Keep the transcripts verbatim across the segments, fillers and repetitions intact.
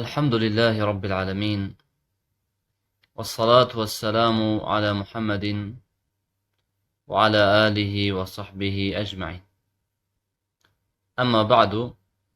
الحمد لله رب العالمين، والصلاة والسلام على محمد وعلى آله وصحبه أجمعين. أما بعد.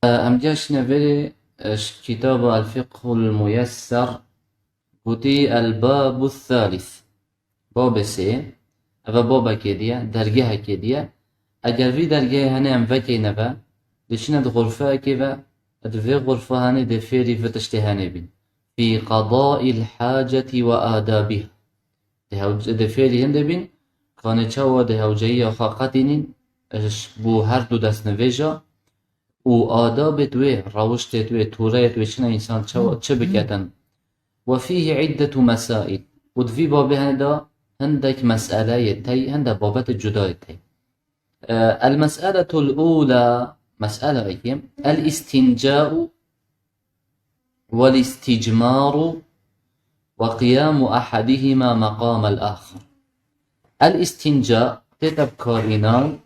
Em geştine verê, e, ji kitaba El Fiqhul Muyesser, gotî El Babu Thalith. Babê sê, eve babekê diye, dergehekê diye. Eger vî dergehê hene em vekeyne ve, diçine di xurfeyekê ve, di vê xurfa hene dê fêrî vê tiştê hene bîn. Fî qadaîl hacetî ve adabîha. Dê hewce-, dê fêrî hindê bîn, kanê çawa dê hewceyiya xwe qetînîn, ji bo her du destnivêja, û adabêt wê, rewiştêt wê, toreyêt wê çine însan çawa, çi biketin. Ve fîhî iddetu mesaîl. Û di vî babê hene de hindek meseleyê tey, hindek babetê cuda yê tey. E, el meseletul ula, mesela yekê, el îstînca'u vel îstîcmaru ve qiyamu ehedihîma meqamel axir. El îstînca tête bikarînan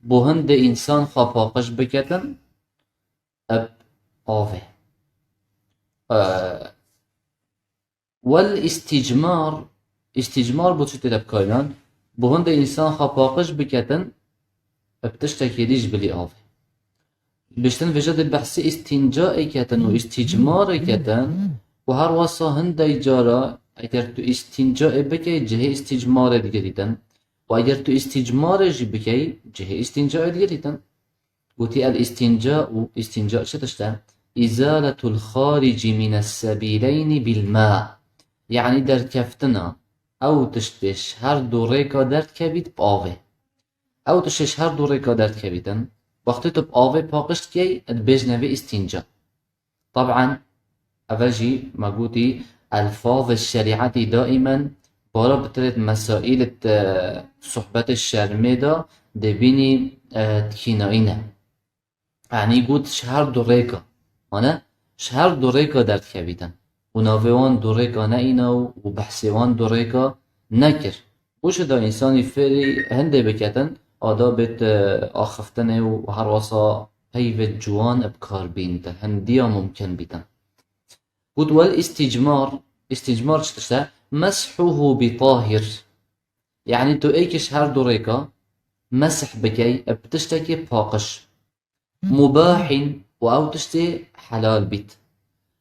bo hindê însan xwe paqij biketin eb avê. E, Wel îstîcmar, îstîcmar bo çi tê de bikarînan? Bo hindê însan xwe paqij biketin, bi tiştekê dî ji bilî avê. Biştin vêja dê behsê îstîncayê ketin û îstîcmarê ketin û her wesa hindey cara eger tu îstîncayê bikey, cihê îstîcmarê digirîtin û eger tu îstîcmarê jî bikey, cihê îstîncayê digirîtin. Gotî el îstînca û îstînca çi tişt e? Îzaletul xaricî mînes sebîleynî bil ma. Yanî derkeftina ew tiştê ji her du rêka derdikevît bi avê. Ew tiştê ji her du rêka derdikevîtin, wextê tu bi avê paqij dikey, dibêjine vê îstînca. Taban, eve jî me gotî, elfazê şerîetî daîmen bara bi tirêt mesaîlê, e, sohbetê şermê de dê bînî, e, dikînayîne. Yanî got ji her du rêka, mane ji her du rêka derdikevîtin. Û navê wan du rêka neîna û, û behsê wan du rêka nekir. Û ji da însanî fêrî hindê biketin, adabêt, e, axiftinê û her wesa peyvêt ciwan bi kar bîntin, hindiya mumkin bîtin. Got, wel îstîcmar, îstîcmar çi tişt e? Meshuhu bi tahir. Yanî tu êkî ji her du rêka mesih bikey bi tiştekî paqij. Mubahîn, û ew tiştê helal bît.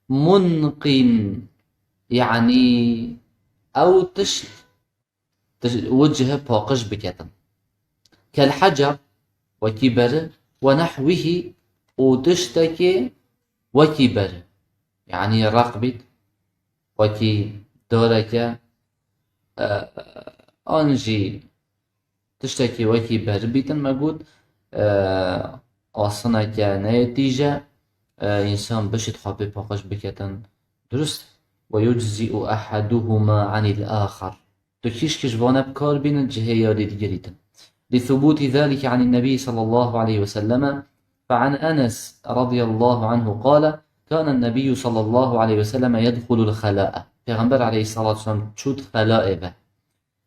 Munqîn, yanî ew tişt tij-, wicihê paqij biketin. Kel hecer, wekî beri, we nehwîhî, û tiştekê wekî beri. Yanî req bît, wekî dareke, e, an jî tiştekî wekî beri bîtin, me got, e, asineke neyê tîj e, e, însan bişît xwe pê paqij biketin, durust. Ve yuczî'u eheduhuma anil axer. Tu kîşkî ji vane bi kar bînin, cihê ya dî digirîtin. Li thubûtî zalike anî nebî sallallahu aleyhi ve selleme, fe an Enes radiyallahu anhu qale, kâne nebîyyu sallallahu aleyhi ve selleme yedhulul xelâe. Pêxember aleyhissalatu vesselam çût xelâê ve.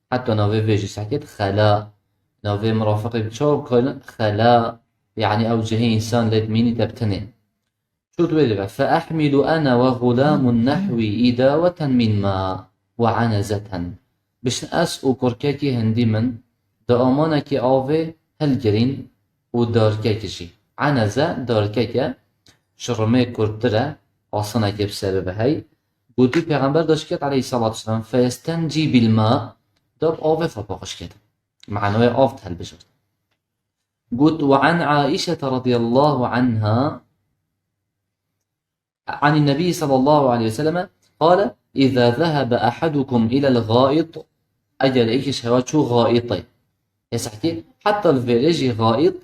Heta navê vê jî sehkêt xela. Navê mirafeqê çawa bikarin? Xela. Yanî ew cihê însan lê dimînî te bi tenê. Çût wê dibe. Fe ehmilu ene ve gulamun nehwî îdaweten min ma ve enezeten. Biştin ez û kurkekî hindî min di amanekî avê hilgirîn û darkek jî. Eneze darkek e, ji rimê kurttir e, asinekê bi ser ve hey. Gotî Pêxember da çi ket aleyhissalatu vesselam, fe yestencî bil ma, da bi avê xwe paqij ket. Manayê av hilbijart. Got, ve an Aîşete radiyallahu anha, عن النبي صلى الله عليه وسلم قال: إذا ذهب أحدكم إلى الغائط، eger êkî ji hewa çû gaîtê. Ê sehkî, heta li vêrê jî gaît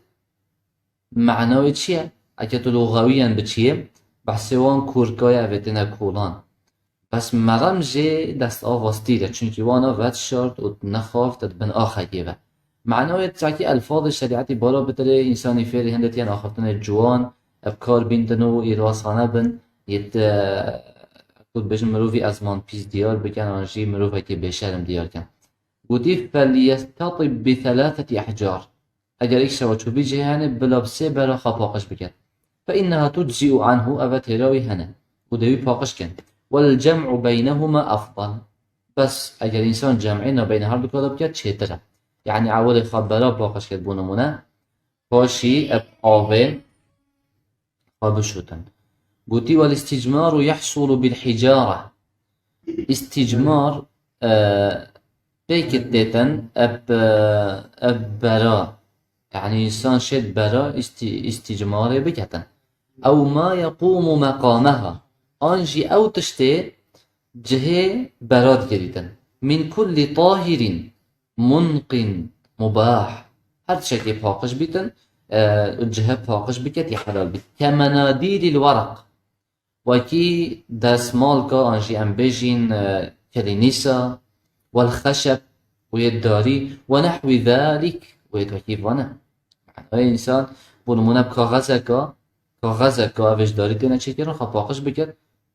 mena wê çi ye? Eke tu lugawiyen biçiyê, behsê wan kûrkaya evê têne kolan. Bes merem jê dest ava stîr e, çunkî wana vedişart û nexaft di bin axekê ve. Mena wê çakî elfazê şerîetî bara bitirê, însanî fêrî hindê tiyên axaftinê ciwan, bi kar bîntin û îrasane bin, yê te, ku dibêjin mirovî ezman pîs diyar bikin, an jî mirovekî bêşerm diyar kin. Gotî, "Felyestetib bi thelatheti ehcar." Eger êk şewa çû vî cihê hene, bila bi sê bera xwe paqij biket. "Fe inneha tujzi'u anhu", eve têra wî hene. û dê wî paqij kin. والجمع بينهما أفضل. Bes eger însan cem'ê nabeyna her du ka de bike, çêtir e. Yanî ewilê xwe bera paqij kir, bo nimûne, paşî eb avê xwe bişûtin. Gotî, والاستجمار يحصل بالحجارة. Îstîcmar, e, pêk têtin eb, e, eb bera. Yanî însan şêt bera îstî-, îstîcmarê biketin. أو ما يقوم مقامها. An jî ew tiştê cihê bera digirîtin. من كل طاهر منق مباح. Her tiştekê paqij bîtin, e, û cihê paqij biket, yê helal bît. كمناديل الورق. Wekî desmalka, an jî em bêjîn, e, kelînîsa, والخشب, û yê darî, ونحو ذلك, û yê wekî vane. Manayê însan, bo nimûne bi kaxezeka, kaxezeka ev ê ji darî têne çêkirin, xwe paqij biket,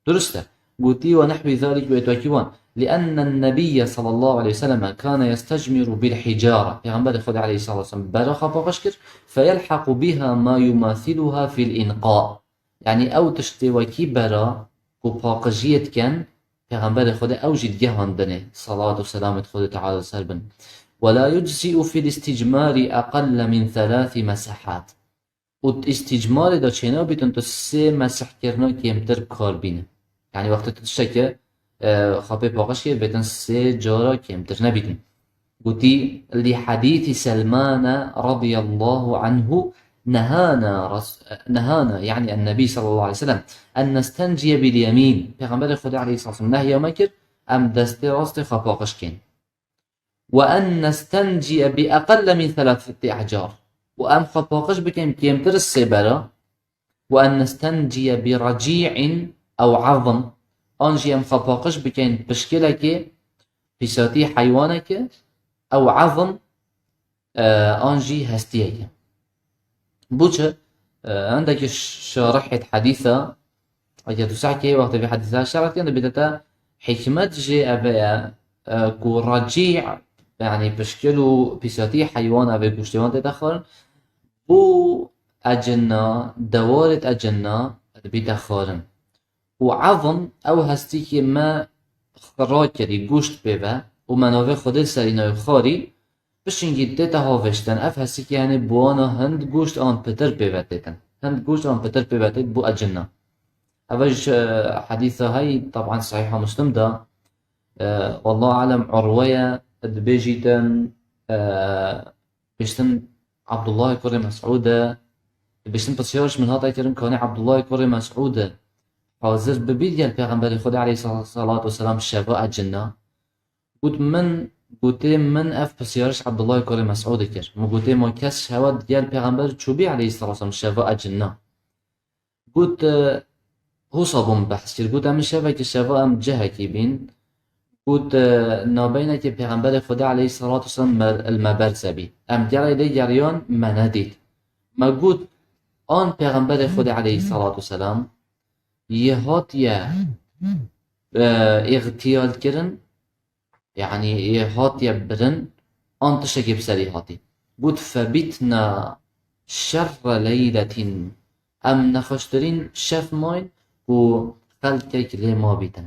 durust e. Gotî, ونحو ذلك, û yê wekî wan. لأن النبي صلى الله عليه وسلم كان يستجمر بالحجارة. Pêxemberê Xwedê aleyhissalatu vesselam bera xwe paqij kir, فيلحق بها ما يماثلها في الإنقاء. Yanî ew tiştê wekî bera ku paqijiyê dikin, Pêxemberê Xwedê ew jî digehandinê, salat û selamê Xwedê Teala li ser bin. ولا يجزئ في الاستجمار أقل من ثلاث مسحات. Û di îstîcmarê de çênabîtin tu sê mesihkirina kêmtir bi kar bîne. Yanî wextê tu tiştekê, e, xapê paqij kê, bêtin sê cara kêmtir nebîtin. Gotî, لحديث سلمان رضي الله عنه نهانا رس-، نهانا، يعني النبي صلى الله عليه وسلم، أن نستنجي باليمين. Pêxemberê Xwedê aleyhisselam nehya me kir, em destê rastê xwe paqij kên. وأن نستنجي بأقل من ثلاثة أحجار. û em xwe paqij bikin kêmtir sê bera. وأن نستنجي برجيع أو عظم. An jî em xwe paqij bikin pişkilekê, pîsatî heywanekê, ew azm, e, an jî hestiyekê. Bo çi? E, hindekî şarihêt hedîsa, eger tu sehkê wextê vê hedîsa şerh dikin, dibîte te hikmet jê ev e, e, ku recî, yanî pişkil û pîsatî heywan, ev ê goştê wan tête xwarin, bo ecinna, dewarêt ecinna dibîte xwarin. Û ezm, ew hestîkê me xira kirî, goşt pê ve û me navê Xwedê serî nayê xwarî, pişingî tête havêştin. Ev hestîkê, yanî, bi wana hind goşt an pitir pê ve têtin. Hind goşt an pitir pê ve têt bo ecinna. Ev ji, e, hedîsa hey, taban Sahîha Muslim de, e, wallahu alem, Urwe ye, dibêjîtin, e, Bêştin Abdullahê kurê Mesûd e. Bêştin pisyar ji min hate kirin, kanê Abdullahê kurê Mesûd e hazir bibî digel Pêxemberê Xwedê aleyhissalatu vesselam şeva ecinna? Got, min, gotê, min ev pisyar ji Abdullahê kurê Mesûdê kir. Min gotê, ma kes şeva digel Pêxember çûbî aleyhissalatu vesselam şeva ecinna? Got, e, husa bû min behs kir. Got, em şevekî şeva em cihekî bîn. Got, e, nabeyinekê Pêxemberê Xwedê aleyhissalatu vesselam me, li me berze bî. Em gelê lê geriyan, me nedît. Me got, an Pêxemberê Xwedê aleyhissalatu vesselam yê hatiye, e, îxtiyal kirin, yanî yê hatiye birin, an tiştekî bi serî hatî. Got, febitna şerre leyletin. Em nexweştirîn şev mayîn ku xelkek lê mabîtin.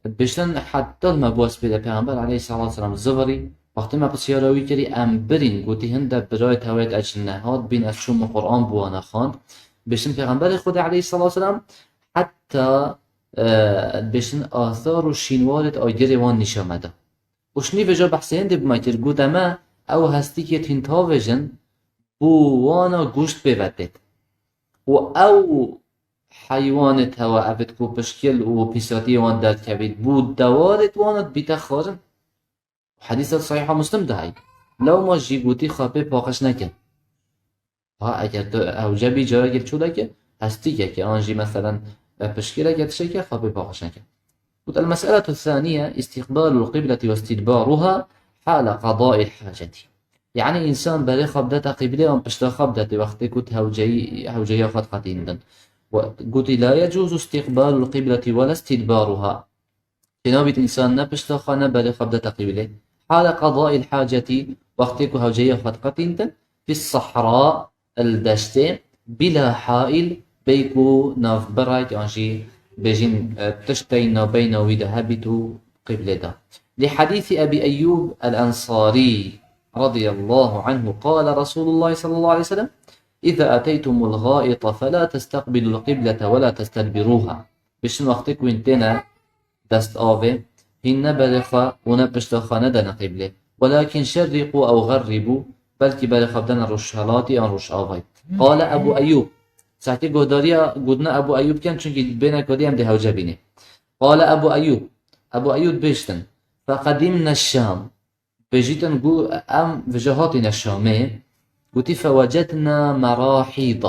Dibêjtin, heta me bû ez pê de Pêxember aleyhissalatu vesselam zivirî, wextê me pisyara wî kirî, em birîn, gotî, hinde birayê tewêt ecinne hat bîn, ez çûm min Quran bi wana xwend. Dibêjtin, Pêxemberê Xwedê aleyhissalatu vesselam heta, e, dibêjtin, athar û şînwarêt agirê wan nîşa me da. Û şinî vêca behsê hindê bi me kir, gote me, ew hestîkê tîn tavêjin, bo wana goşt pê ve têt. Û ew heywanêt hewa evêt ku pişkil û pîsatiyê wan derdkevît, bo dewarêt wana dibîte xwarin. Hedîsa Sahîha Muslim de heyî. Lewma jî gotî xwe pê paqij nekin. Ha, eger tu hewce bî carekê çûleke, hestîkeke, an jî meselen, e, pişkileke, tiştekê, xwe pê paqij neke. Got, المسألة الثانية استقبال القبلة واستدبارها حال قضاء الحاجة. Yanî însan berê xwe bidete qîblê an pişta xwe bidetê wextê ku hewceyî, hewceya xwe diqetîndin. Gotî, لا يجوز استقبال القبلة ولا استدبارها. Tênabît însan ne pişta xwe ne berê xwe bidete qîblê. Hale qadaîl hacetî, wextê ku hewceya xwe diqetîntin, fî sahra, li deştê, bila haîl, bêyî ku navbirek an jî, bêjin, e, tiştê nabeyna wî de hebît û qîblê de. لحديث أبي أيوب الأنصاري رضي الله عنه قال رسول الله صلى الله عليه وسلم: إذا أتيتم الغائط فلا تستقبلوا القبلة ولا تستدبروها. Bêjin wextê ku hîn têne dest avê, hîn ne berê xwe û ne pişta xwe nedene qîblê. ولكن شرقوا أو غربوا, belkî berê xwe bidene rojhelatî yan rojavayî. قال أبو أيوب. Saetê guhdariya gotina Ebû Eyyûb ken, çunkî bêne kadî em dê hewce bînê. قال أبو أيوب. Ebû Eyyûb bêjtin: فقدمنا الشام. Bêjîtin ku em vêca hatîne Şamê. Gotî: فوجدنا مراحيض.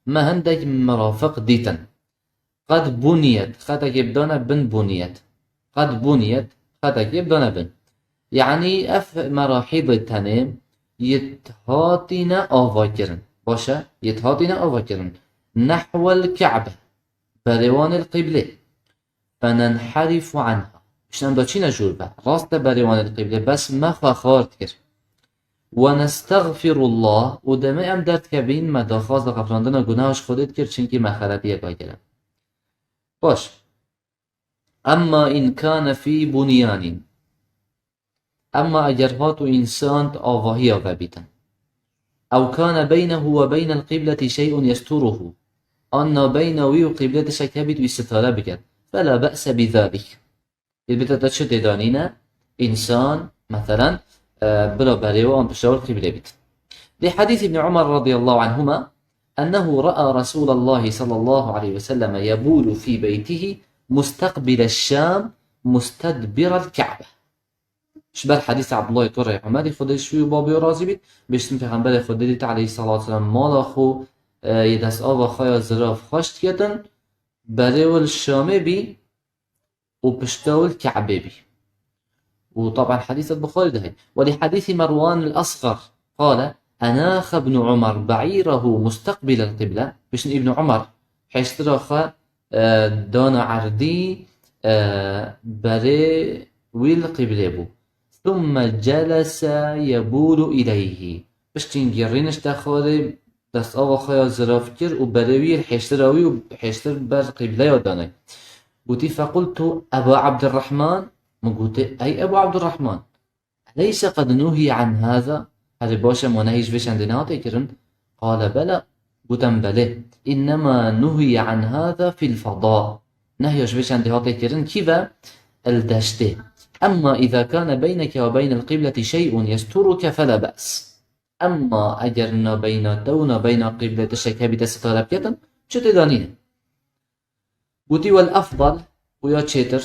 Me hindek mirafiq dîtin. قد بنيت, xetekê bidane bin, بنيت. قد بنيت, xetekê bidane bin. Yanî ev merahîdê tenê yê hatîne avakirin. Baş e, yê hatîne avakirin. نحو الكعبة, berê wan ê li qîblê. فننحرف عنها. Îşte em da çîne jûr ve. Rast e, berê wan ê li qîblê, bes me xwe xar dikir. ونستغفر الله, û demê em derdikevîn, me daxwaza xefirandina gunaha ji Xwedê dikir, çimkî me xeletiyek kirin. Baş. أما إن كان في بنيان. Emma eger hat û însan di avahiya ve bîtin. أو كان بينه وبين القبلة شيء يستره. An nabeyna wî û qîblê tiştek hebît wî sitare biket. فلا بأس بذلك. Ê bite te çi têda nîne? Însan, meselen, e, bila berê wan pişta wî qîblê bît. لحديث ابن عمر رضي الله عنهما أنه رأى رسول الله صلى الله عليه وسلم يبول في بيته مستقبل الشام مستدبر الكعبة. Ji ber hedîsa Abdullahê kurê Umerî, Xwedê ji wî û babê wî razî bît, bêjtin Pêxemberê Xwedê dît aleyhissalatu vesselam mala xwe, e, yê destava xwe ya zirav xweş diketin, berê wî li Şamê bî û pişta wî li Ke'bê bî. Û taban hedîsa Buxarî de heye. ولحديث مروان الأصغر قال: أناخ ابن عمر بعيره مستقبل القبلة. Bêjtin Îbn Umar hêştira xwe, e, dana erdî, e, berê wî li qîblê bû. ثم جلس يبول إليه. Piştî hingî rînişte xwarê, destava xwe ya zirav kir û berê wî li hêştira wî û hêştir ber qîbleya danê. Gotî: فقلت: أبا عبد الرحمن؟ Min gotê: Ey Ebu Abdurrahman, أليس قد نهي عن هذا؟ Erê baş e, ma nehî ji vê çendê nehate kirin? قال: بلى. Gotin: Belê. إنما نهي عن هذا في الفضاء. Nehya ji vê çendê hate kirin kî ve? Li deştê. أما إذا كان بينك وبين القبلة شيء يسترك فلا بأس. Emma eger nabeyna te û nabeyna qîblê tiştek hebî te sitare biketin, çi têda nîne. Gotî: والأفضل, û ya çêtir,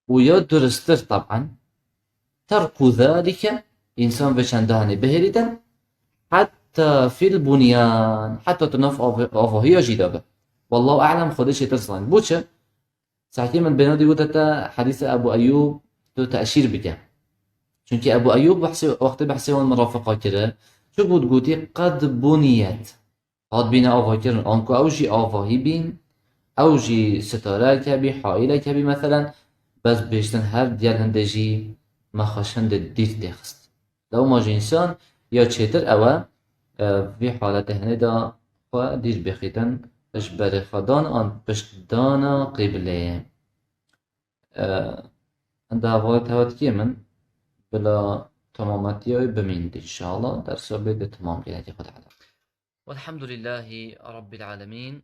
û ya durustir, taban, ترك ذلك, însan vê çendanê bihêlîtin, حتى في البنيان, heta tu nav av-, avahiya jî de be. والله أعلم, Xwedê çêtir zanî. Bo çi? Saetê min bênadî gote te hedîsa Ebû Eyyûb tu teşîr bike. Çunkî Ebû Eyyûb behsê, wextê behsê wan mirafiqa kire, çi got? Gotî: قد بنيت. Hat bîne avakirin. Anku ew jî avahî bîn, ew jî sitareke bî, haîleke bî meselen, bes bêjtin her diya hindê jî me xweş hindê dîr têxist. Lewma ji însan ya çêtir ew e, e, vî haletê hinê de xwe dîr bixîtin, ji berê xwe dan an pişt dana qîblê. E, hinde hevalê tewatikê min bila temametiya wê bimîn, înşallah dersa bê de temam kê, Xwedê Teala. والحمد لله رب العالمين.